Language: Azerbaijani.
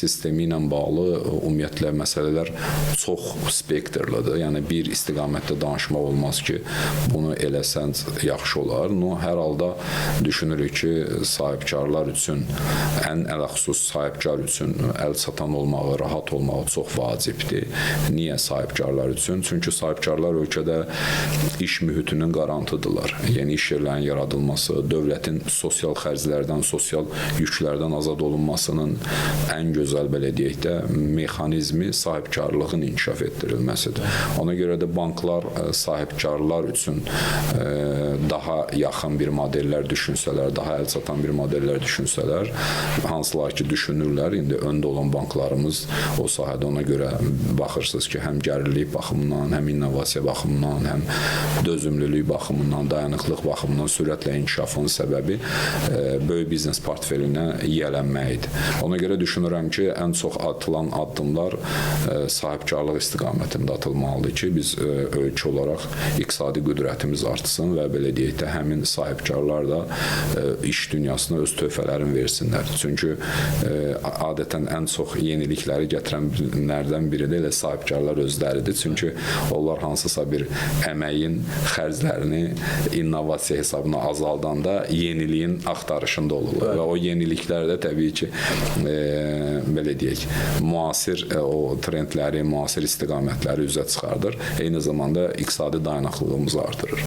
sistemi ilə bağlı ümumiyyətlə məsələlər çox spektrlidir. Yəni bir istiqamətdə danışmaq olmaz ki, bunu eləsən yaxşı olar. No, hər halda düşünürük ki, sahibkarlar üçün ən ələxüsus sahibkar üçün əl çatan olmağı, rahat olmağı çox vacibdir. Niyə sahibkarlar üçün? Çünki sahibkarlar ölkədə iş mühitinin qarantıdırlar. Yəni iş yerlərinin yaradılması, dövlətin sosial xərclərdən, sosial yüklərdən azad olunmasının ən gözəl belə deyək də mexanizmi sahibkarlığın inkişaf etdirilməsidir. Ona görə də banklar sahibkarlar üçün daha yaxın bir modellər düşünsələr, daha əl çatan bir modellər düşünsələr, hansılar ki düşünürlər, indi öndə olan banklarımız o sahədə ona görə baxırsınız ki, həm gəlirlik baxımından, həm innovasiya baxımından, həm dözümlülük baxımından, dayanıqlıq baxımından sürətlə inkişafın səbəbi böyük biznes portfelinə yiyələnməkdir. Ona görə düşünürəm ki, ən çox atılan addımlar sahibkarlıq istiqamətində atılmalıdır ki, biz ölkə olaraq iqtisadi qüdrətimiz artsın və belə deyək də həmin sahibkarlar da iş dünyasına öz töhfələrini versinlər. Çünki adətən ən çox yenilikləri gətirənlərdən biri də elə sahibkarlar özləridir. Çünki onlar hansısa bir əməyin xərclərini innovasiya hesabına azaldanda yeniliyin axtarışında olurlar. Və o yeniliklər də təbii ki, belə deyək, müasir o trendləri, müasir istiqamətləri üzə çıxardır. Eyni zamanda iqtisadi dayanıqlığımızı artırır.